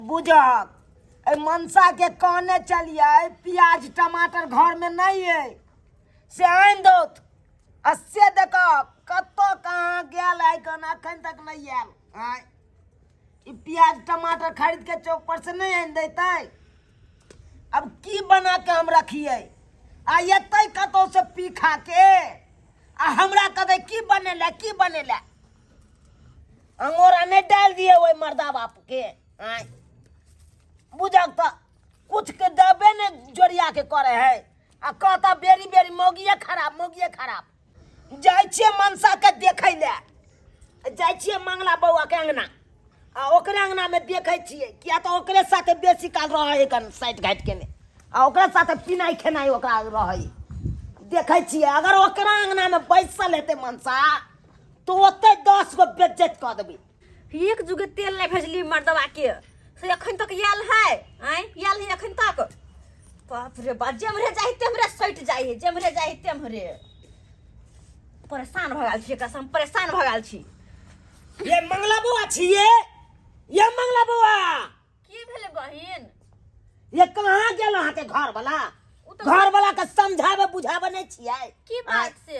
बुझक एहि मनसाके कहने चलियै प्याज टमाटर घरमे नहि अइ से आनि दौथ आ से देख कतऽ कहाँ गेल आइ कन अखन तक नहि आयल। आँय, ई प्याज टमाटर खरीद के चौक पर से नहि आनि दैतै? अब की बना के हम रखियै? आ एतै कतौ से पी खा के आ हमरा कहतै की बनेला की बनेला। अंगोरा नहि डालि दिए ओहि मर्दा बाप के। आँय, बुझक तऽ कुछ के देबे ने जोड़िया के करे है आ कहता बेरी बेरी मौगिए खराब मौगिए खराब। जाइ छियै मनसा के देखै लए, जाइ छियै मंगला बौआ के अंगना आ ओकरे अंगना में देखै छियै, किया तऽ ओकरे साथे बेसी काल रहै है कन साइट घाटि केने आ ओकरे साथे पिनाइ खेनाइ ओकरा रहै। देखै छियै अगर ओकरा अंगना में बैसल हेतै मनसा तो ओतै 10 गो बेज्जत कऽ देबै। एक जुगे तेल नहीं भेजली मर्दवा के से अखन तक आयल है। आय आयल है अखन तक। बाप रे बाप, जेम्हरे जाही तेम्हरे सटि जाइ है, जेम्हरे जाही तेम्हरे। परेशान भऽ गेल छी एकरा से, हम परेशान भऽ गेल छी। ये मंगला बौआ छियै, ये मंगला बौआ। की भेलै बहिन? ये कहाँ गेल अहाँके घर वाला? उ तऽ घर वाला के समझाबे बुझाबे नहीं छियै। की बात से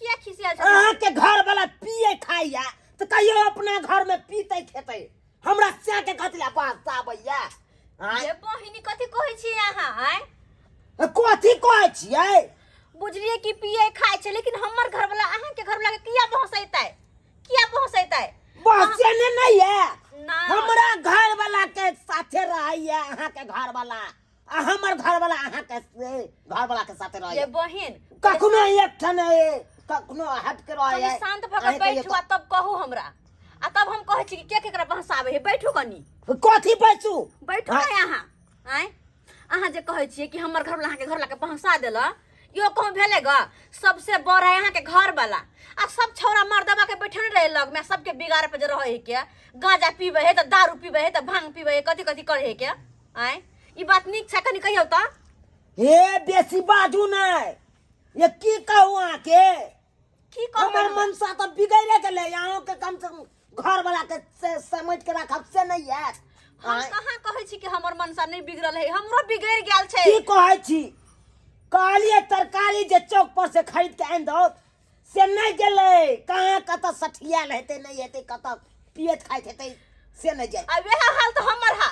किया खिसियाल छथिन? अहाँके घर वाला पिए खाइया तऽ कहियो अपना घर में पीते खेते, हमरा से के कथी ला बात आबैया? आँय? ये बहिनी कथी कहै छी अहाँ? आँय? कथी कहै छियै? बुझलियै कि पिए खाइ छै, लेकिन हमर घर वाला अहाँके घर वाला के किया बहसैतै? किया बहसैतै? बहसेने नहीं है। ना। हमरा घर वाला के साथे रहैया अहाँके घर वाला आ हमर घर वाला अहाँके घर वाला के साथे रहैया। ये बहिन कखनो एक ठन है, कखनो हट के रहैया। कनी शांत भऽ के अहाँके बैठू आ तब कहू हमरा, आ तब हम कहै छी कि के केकरा बहसाबै है। बैठू कनी। कथी बैसू? बैठू ने अहाँ। आँय, अहाँ जे कहै छियै कि हमर घरवाला अहाँके घरवाला के बहसा देलक, यो कहूँ भेलै ग? सबसे बड़ है अहाँके घरवाला आ सब छौड़ा मर्दवा के बैठल रहे लग में, सबके बिगाड़ पे जे रहै है के गांजा पीबै है तऽ दारू पीबै है तऽ भांग पीबै है, कथी कथी करै है के। आँय, ई बात नीक छै? कनी कहियौ तऽ। हे बेसी बाजू नहि, ये की कहू अहाँके? की कहू? हमर मनसा तऽ बिगड़े गेलै, अहाँके कम से कम घरवाला के से समेट के राखब से नहीं है। हम आँय? कहाँ कहै छी कि हमर मनसा नहीं बिगड़ल है, हमरो बिगड़ गेल छै। की कहै छी? कहलियै तरकारी जे चौक पर से खरीद के आनि दौ से नहीं गेलै, कहाँ कतऽ सठियाल हेतै नहीं हेतै, कतऽ पियत खाइत हेतै से नहीं जाय। आ वएह हाल तऽ हमर हा।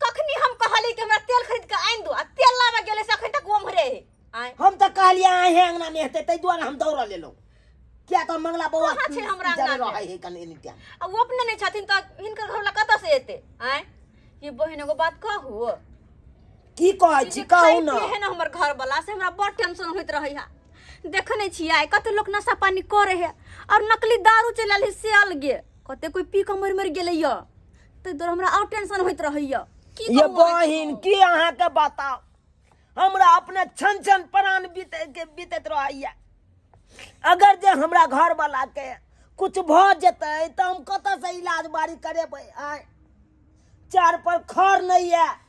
कखनी हम कहली कि हमरा तेल खरीद के आनि दो आ तेल लाबऽ गेलै से अखन तक ओम्हरे है। आँय? हम तऽ कहलियै अहें अंगना में हेतै, ताहि दुआरे हम दौड़ऽ लेलहुँ, किया तऽ मंगला बौआ कहाँ छै हमरा जरे अंगना में? रहै है कनि एनी टाइम। आ ओ अपने नहीं छथिन तऽ हिनकर घरवला कतऽ से एतै? आँय ये बहिन, एगो बात कहू? की कहै ई छी? जे कहू खाइ न। पियै है ने हमर घरवला, से हमरा बड़ टेंशन होइत रहै है। देखै नहि छियै कते लोक नशा पानी करै है और नकली दारू चलि आयल है से अलगे, कते कोइ पी कऽ मरि मरि गेलै यऽ, ताहि दुआरे हमरा और टेंशन होइत रहैया। की ये कहू अहाँके? बहिन, की अहाँके बताउ, हमरा अपने छन छन प्राण बीते के बीतैत रहैया। अगर जे हमरा घरवला के कुछ भऽ जेतै तऽ हम कतऽसँ इलाज बारी करेबै? आँय, चार पर खर नहीं है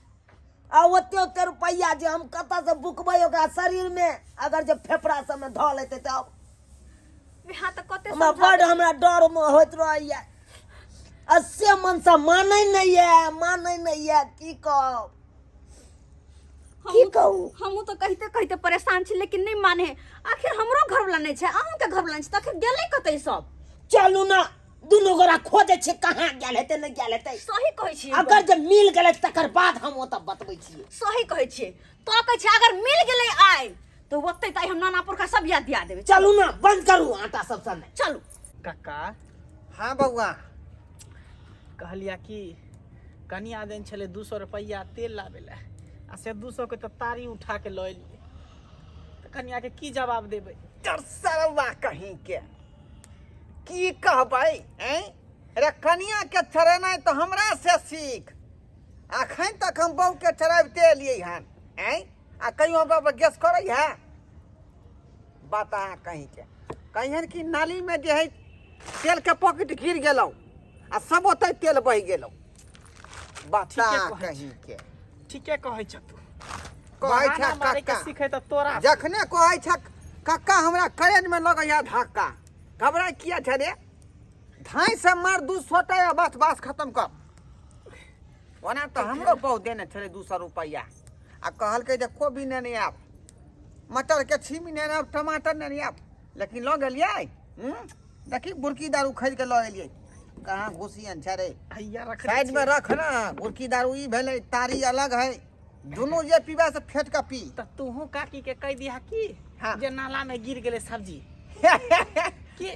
आ ओते ओते रुपैआ जे हम कतऽसँ बुकबै ओकरा शरीरमे, अगर जे फेफड़ा सबमे धऽ लेतै तब यहाँ तऽ कते हमरा समझा बड हमरा डर मे होइत रहैया आ से मनसा मानै नहीं है, मानै नहीं है। की कहब, की कहू? हमहूँ तऽ कहिते कहिते परेशान छी, लेकिन नहीं माने। आखिर हमरो घरवला नहीं छै, अहूँके घरवला नहीं छै, तऽ आखिर गेलै कतै सब? चलू ना, दुनू गोरा खोजै छियै कहाँ गेल हेतै नहि गेल हेतै। सही कहै छियै। अगर जे मिल गेलै तकर बाद हम ओतऽ बतबै छियै। सही कहै छियै, तऽ कहै छियै अगर मिल गेलै आइ तऽ ओतै तऽ आइ हम नाना पुरखा सब याद दिया देबै। चलू ना, बंद करू आटा सब सने। चलू। कक्का। हाँ बौआ। कहलिया कि कनिया देन छलै 200 रुपैआ तेल लाबै लए आ से 200 के तऽ तारी उठा के लऽ एलियै, तऽ कनिया के की जवाब देबै? तर सरवा कहीं के की कहबै? ऐं रे कनिया के चढ़ेनाइ तऽ हमरा से सीख। अखन तक हम बहू के चढ़ाबिते एलियै हन। ऐं आ कहियो हमरा पर गैस करै है? बता कहीं के कहिहन कि नाली में जे है तेल के पॉकेट गिर गेलौ आ सब ओतै तेल बहि गेलौ। बता ठीके कहै कहीं के। ठीके कहै छ तू। कहै छ बहाना मारे के कक्का। सीखै तऽ तोरा से। जखने कहै छ कक्का हमरा करेज में लगैया धक्का। घबराइ किया छ रे? धाइ से मार 2 सोटा या बस बास खत्म कर। ओना तऽ हमरो बहु देने छलै 200 रुपैआ आ कहलकै जे कोबी नेने आयब, मटर के छीमी नेने आयब, टमाटर नेने आयब, लेकिन लऽ गेलियै। देखी बुरकी दारू खरीद के लऽ एलियै। कहाँ घुसियन छै रे? हैया रख साइड में रख ना। बुरकी दारू ई भेलै, तारी अलग है, दुनू जे पीबा से फेट के पी। तऽ तूहू काकी के कहि दिहा की हाँ। जे नाला में गिर गेलै सब्जी की।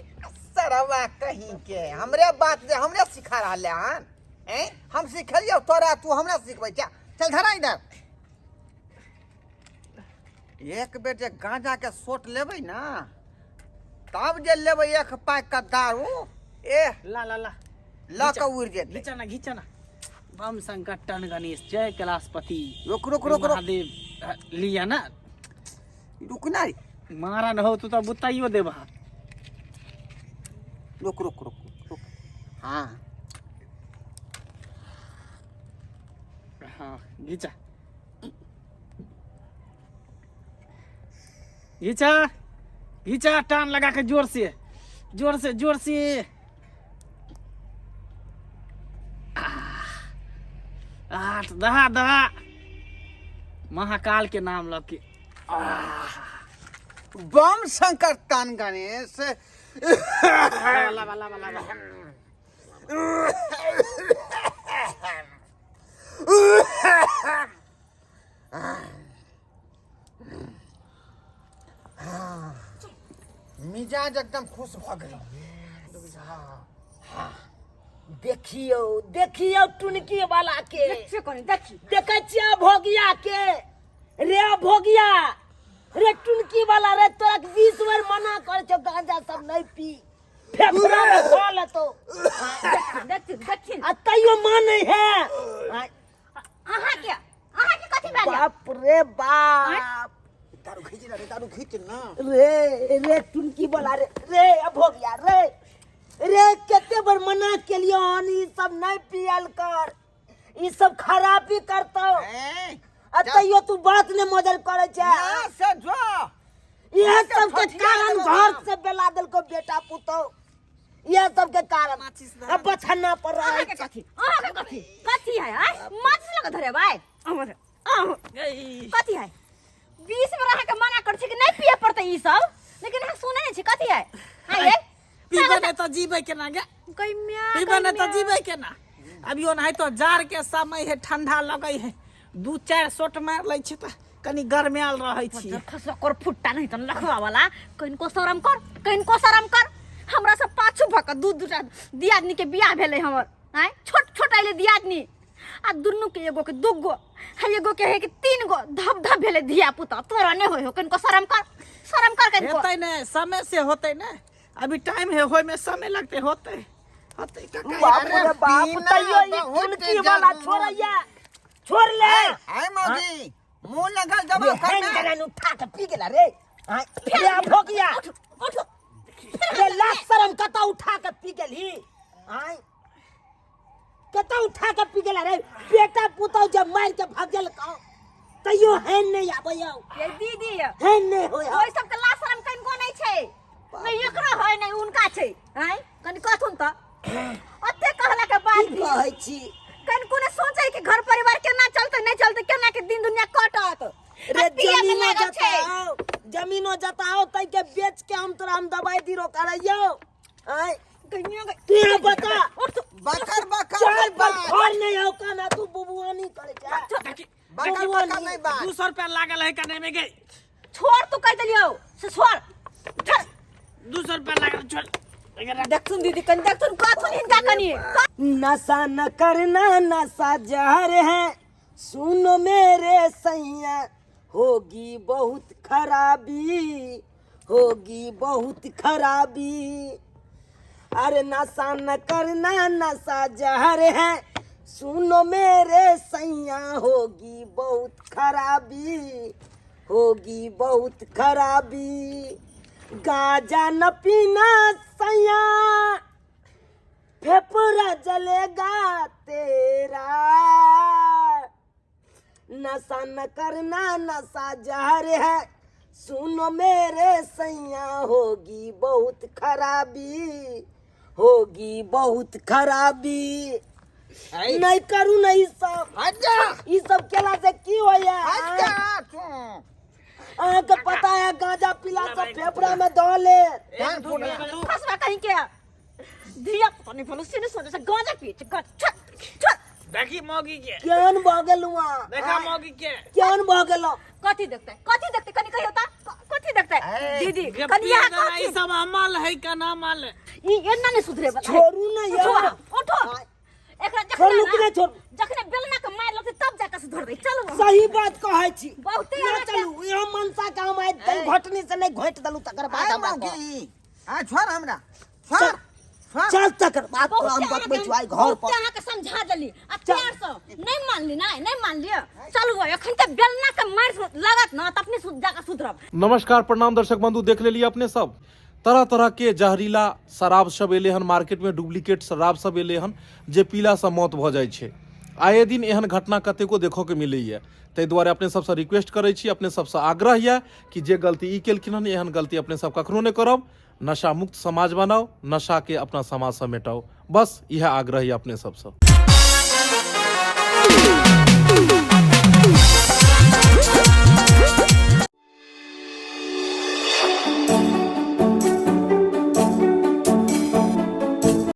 सरवा कहीं के हमरे बात जे हमरे सिखा रहल हन। हैं, हम सिखलियौ तोरा, तू हमरा सिखबै छ? चल धरा इधर। एक बेर जे गांजा के सोट लेबै ना, तब जे लेबै एक पैक के दारू, ए ला ला ला, लऽ के उड़ि जेतै। घिचा ना, घिचा ना। बम शंकर टन गणेश जय कैलाशपति। रुक रुक रुक रुक। महादेव लिया ना। रुक ना। मारा न हो तू तो बुताइयो देबा। रुक रुक रुक रुक। हाँ हाँ, घिचा घिचा घिचा, टान लगा के जोर से जोर से जोर से। आठ दहा दहा, महाकाल के नाम लऽ के। बम शंकर तान गणेश। लाबा लाबा लाबा। मिजाज एकदम खुश भऽ गेल। देखियौ देखियौ टुनकी वाला के। देखियो कनी, देखी। देखै छियै भोगिया के रे, भोगिया रे, टुनकी वाला रे, तोरा के 20 बेर मना करे छौ गांजा सब नहीं पी, फेफड़ा में खा लेतो। देखी देखी। आ तैयो मानै है। अहाँ के कथी भेल? बाप रे बाप। दारू खींच ना रे, दारू खींच ना। रे रे टुनकी वाला रे, रे भोगिया रे, रे कते बार मना केलियो हन ई सब नहीं पियल कर, ई सब खराबी करतौ। ए, आ तैयो तू बात ने मदद करे छै। ना से जो इहे सब के ठठिया कारण देलको घर ना। से बेला देलको बेटा पुतौ, इहे सब के कारण अब बछन्ना पर रहे। अहाँ के कथी, अहाँ के कथी कथी है? आय माचिस लगा धरे भाई अमर अमर। कथी है? 20 बेर अहाँ के मना कर छी कि नहीं पिए पड़ते ई सब, लेकिन अहाँ सुनै नहीं छी। कथी है? हाँ ये पीबे नहीं तो जीबे केना गे? कई म्या पीबे नहीं तो जीबे केना? अभी ओनाहि तो जाड़ के समय है, ठंडा लगै है, दू चारि सोट मारि लै छी तऽ कनी गरमायल रहै छी। खसवा कर फुट्टा नहीं तन लखवा वाला, कनिको शरम कर, कनिको शरम कर। हमरा सब पाछू भऽ कऽ दू दूटा दियादनी के बियाह भेलै हमर। आँय छोट छोट अयलै दियादनी आ दुनू के एगो के दूगो है, एगो के है कि तीन गो धप धप भेलै धिया पुता। तोरा नहि होइ हो? कनिको शरम कर, शरम कर कनिको। हेतै ने, समय से होतै ने, अभी टाइम है, होय में समय लगतै, होतै होतै काका। बाप रे बाप। पीना तैयो ई बहुत टुनकी वाला जरूरी। छोड़ैया, छोड़ ले। आय मौगी मुंह लगल जवाब हैंग करना। गलन उठा के पी गेला रे। आय, रे भोगिया। उठ उठ। रे लाज शरम कतऽ उठा के पी गेलही? आय, कतऽ उठा के पी गेला रे? बेटा पुतौ जब मारि के भगेल कहो तैयो हैन नहीं आबैयौ। ये दीदी हैन नहीं होय। ओहि सबके लाज शरम कनिको नहि छै, नहि एकरो है नहि उनका छै। आँय कनि कहथुन तऽ ओते कहला के बाद की भी कहै छी? कनिको ने सोचै कि घर परिवार केना चलतै नहि चलतै, केना के दिन दुनिया कटत। रे आ पिए में जमीनो लागल छै। जताओ, जमीनो जताओ तै के बेच के हम तोरा हम दवाई दीरो करैयौ। आय कहियो तू यहाँ बता। उठ। बकर बकर चार नहीं पर बात। घर नहीं हो काना तू बुबुआनी करे जा। देखी, बकर बकर नहीं बात। 200 रुपया लागल है कने में गई। छोड़, तू कहि देलियौ से छोड़, छोड़। 200 रुपया लागल, छोड़ एकरा। देखथुन दीदी, कनि देखथुन, कहथुन हिनका कनि। नशा न करना, नशा जहर है, सुनो मेरे सैया, होगी बहुत खराबी, होगी बहुत खराबी। अरे नशा न करना, नशा जहर है, सुनो मेरे सैया, होगी बहुत खराबी, होगी बहुत खराबी। गाजा न पीना सैया, फेफड़ा जलेगा तेरा। नशा न करना, नशा जहर है, सुनो मेरे सैया, होगी बहुत खराबी, होगी बहुत खराबी। ऐ। नहीं करू ना ई सब। हट जा। ई सब केला से की होइया? हट जा तू। अहाँके पता है गांजा पीला से फेफड़ा में दऽ ले। कान फुना। फसवा कहीं के धिया पुता नहीं भेलो से नहीं सोचे से गांजा पी छै छट छट। देखी मौगी के। केहन भऽ गेलहुँ अहाँ? देखा मौगी के। केहन भऽ गेलहुँ? कथी देखते, कथी देखते, कनी कहियो ता कथी देखते? ऐ, दीदी गप्पी कनी यहाँ देना, कथी ई सब अमल है का ना अमल? ई एना नहीं सुधरे वाला है। छोड़ू ना उठो यार। अहाँ, उठो। एकरा जखने छोड़ू कि ना- नहि छोड़ू? जखने बेलना के मार लगते तब जाके सुधरबै। चलू अहाँ। सही बात कहै छी। बहुते ना अहाँके- चलू, यहाँ मनसा के हम आइ दल घटनी से नहि घोटि देलहुँ तकर बाद आय हमरा कहब। मौगी, आ छोड़ हमरा, छोड़ छोड़। चल तकर बाद बहुते तोरा हम बतबै अहाँके छी आइ घर बहुते पर। अहाँके समझा देली आ प्यार से नहीं मानली, नहीं नहीं मानली। चलू एखन तऽ बेलना के मारि लागत ना तऽ अपने जाके सुधरब। नमस्कार, प्रणाम दर्शक बंधु, देख लेलिए अपने सब तरह तरह के जहरीला शराब सब एले हन मार्केट में, डुप्लीकेट शराब सब एले हन जे पीला से मौत भऽ जाइ छै। आए दिन एहन घटना कतेको देखऽ के मिलैया। ताहि दुआरे अपने सबसँ रिक्वेस्ट करै छी, अपने सबसँ आग्रह यऽ कि जे गलती ई केलखिन हन एहन गलती अपने सब कखनो नहि करब। नशा मुक्त समाज बनाउ, नशा के अपना समाज से मेटाउ, बस इएह आग्रह यऽ अपने सबसँ।